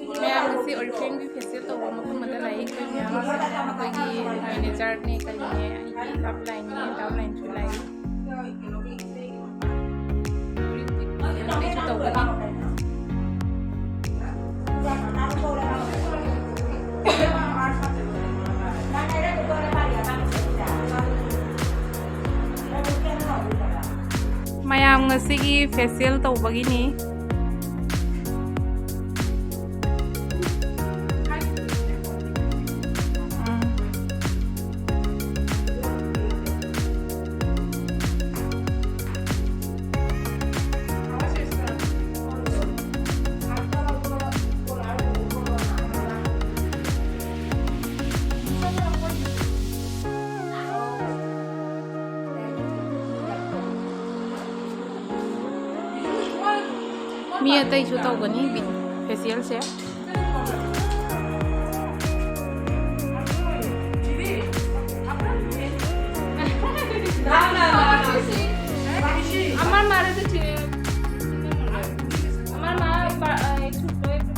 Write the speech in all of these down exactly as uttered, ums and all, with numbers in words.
ꯃꯌꯥꯝ ꯑꯁꯤ Oriflame ꯒꯤ facial ꯇꯧꯕ ꯃꯐꯝ ꯑꯃꯗ ꯂꯥꯛꯏ꯫ ꯑꯩꯈꯣꯏ ꯃꯌꯥꯝ, ꯑꯩꯈꯣꯏꯒꯤ manager ꯅꯦ, ꯀꯔꯤꯅꯦ, ꯑꯩꯒꯤ upline ꯅꯦ, downline ꯁꯨ ꯂꯥꯛꯏ꯫ ꯑꯩꯁꯨ ꯇꯧꯒꯅꯤ꯫ ꯃꯌꯥꯝ ꯉꯁꯤꯒꯤ facial ꯇꯧꯕꯒꯤꯅꯤ꯫ ꯃꯤ ꯑꯇꯩꯁꯨ ꯇꯧꯒꯅꯤ facial ꯁꯦ꯫ আমার মারে তো ঠিক, আমার মা বা-, এই ছোট একটু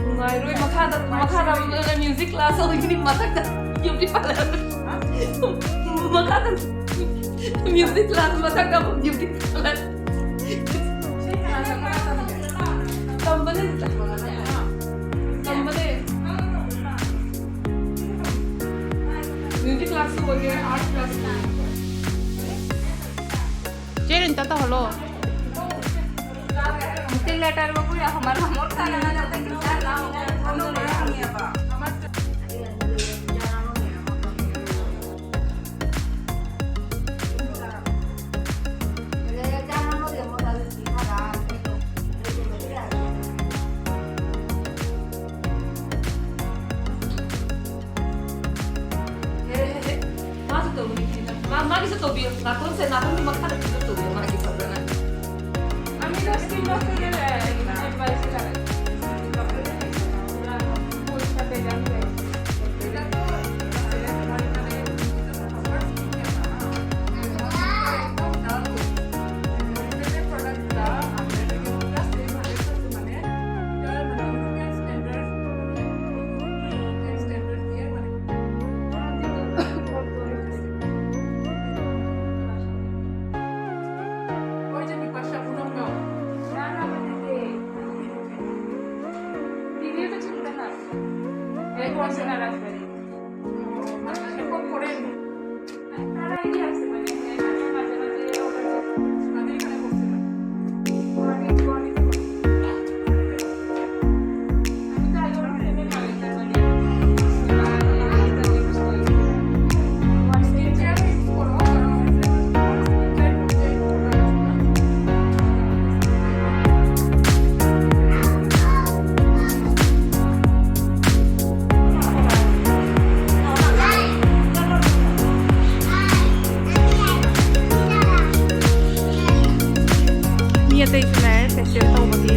ꯅꯨꯡꯉꯥꯏꯔꯣꯏ꯫ ꯃꯈꯥꯗ, ꯃꯈꯥꯗ ꯑꯃꯨꯛ music class ꯑꯣꯏꯒꯅꯤ, ꯃꯊꯛꯇ beauty parlour꯫ ꯃꯈꯥꯗ music class, ꯃꯊꯛꯇ ꯑꯃꯨꯛ beauty parlour꯫ ꯇꯝꯕꯅꯦ, ꯇꯝꯕꯅꯦ꯫ Music class ꯁꯨ ꯑꯣꯏꯒꯦꯔꯥ, art class ꯁꯨ ꯑꯣꯏꯒꯦꯔꯥ꯫ ꯆꯦ ꯔꯤꯟꯇ ꯇꯧꯍꯜꯂꯣ꯫ Ventilator ꯕꯨ ꯄꯨꯔꯥ ꯍꯃꯔ ꯍꯃꯔ ꯈꯥꯅꯥ ꯅꯥ ꯇ ꯀꯤꯟ ꯆꯥ ꯂꯥꯎ꯫ ꯅꯥꯇꯣꯟꯁꯦ, ꯅꯥꯇꯣꯟꯒꯤ ꯃꯈꯥꯗ ꯐꯤꯒꯔ ꯇꯧꯕꯤꯌꯣ, ꯃꯥꯒꯤ ꯐꯖꯅ꯫ আমি তো স্কিন ডক্টরের অ্যাডভাইস চালাই। ডক্টরের, ওরা বলছে যে আমি ওই যে বিপাশা পুনম গাও। না, না, মানে কে? দিদিও তো চিনতে না। এই বলছে না রাজবাড়ি। মানে সেরকম করে তার আইডিয়া আছে, মানে, হ্যাঁ, মাঝে মাঝে ওটা যে আমি এখানে করছিলাম। ওরা কিন্তু অনেক আমি তো আগে ওর প্রেমে পড়ে, তার মানে, ꯃꯤ ꯑꯇꯩꯁꯨ ꯂꯥꯛꯑꯦ ꯐꯦꯁꯤꯌꯦꯜ ꯇꯧꯕꯒꯤ꯫